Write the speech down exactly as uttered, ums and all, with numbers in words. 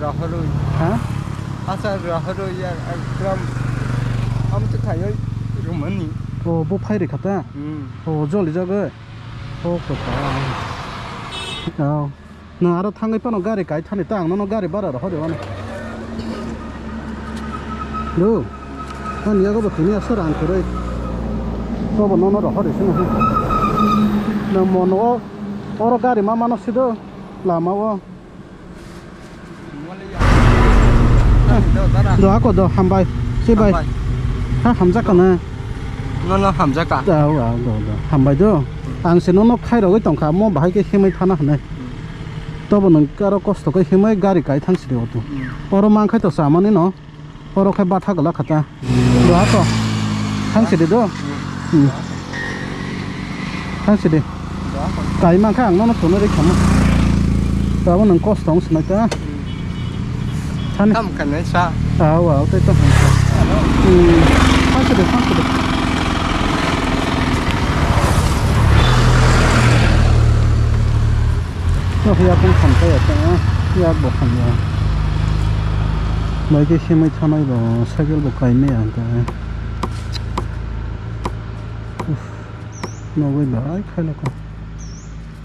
Rohorwi. Ha? Asa rohorwi ya, ekdom. Am tu thayoi rumani. O, bo phai rikha ta? Hmm. O, joli jagoi. O, kota. O. Nwng aro thangwi phano gari kai thani ta, ang nono gari bara rohorwi mano. Do. Ani yago bo tini aswk rang kwrwi. Tobo nono rohorwi sino. Nwng mono o, oro gari ma mano sido. Lama o. Do, ako do, hambai. Si bai. Hambai. Ha, hamjak ka na? No, no, hamjak ka. Da, wa, do, do. Hambai do. Ang se nono khai rogwi tongkha, mo bahai khe himwi thana hwnwi. Hmm. Tobo nwng aro kosto khe himwi gari kai thang sidi otu. Hmm. Oro mang khai to samani no. Oro khai batha gala khata. Do ako. Thang sidi do. Hmm. Thang sidi. Kai mankha ang nono tono ri khamo. Tabo nang kosto ang sinai ta. Thani. Tam kanai sa. Aw, aw, tei to. Hmm. Thang sidi, thang sidi. Nok yak bung khamkha ya ta, yak bo khamya. Bai khe semai thanai bo, cycle bo kaimaya hwnkhe. Uff, nogwi bai khailakha.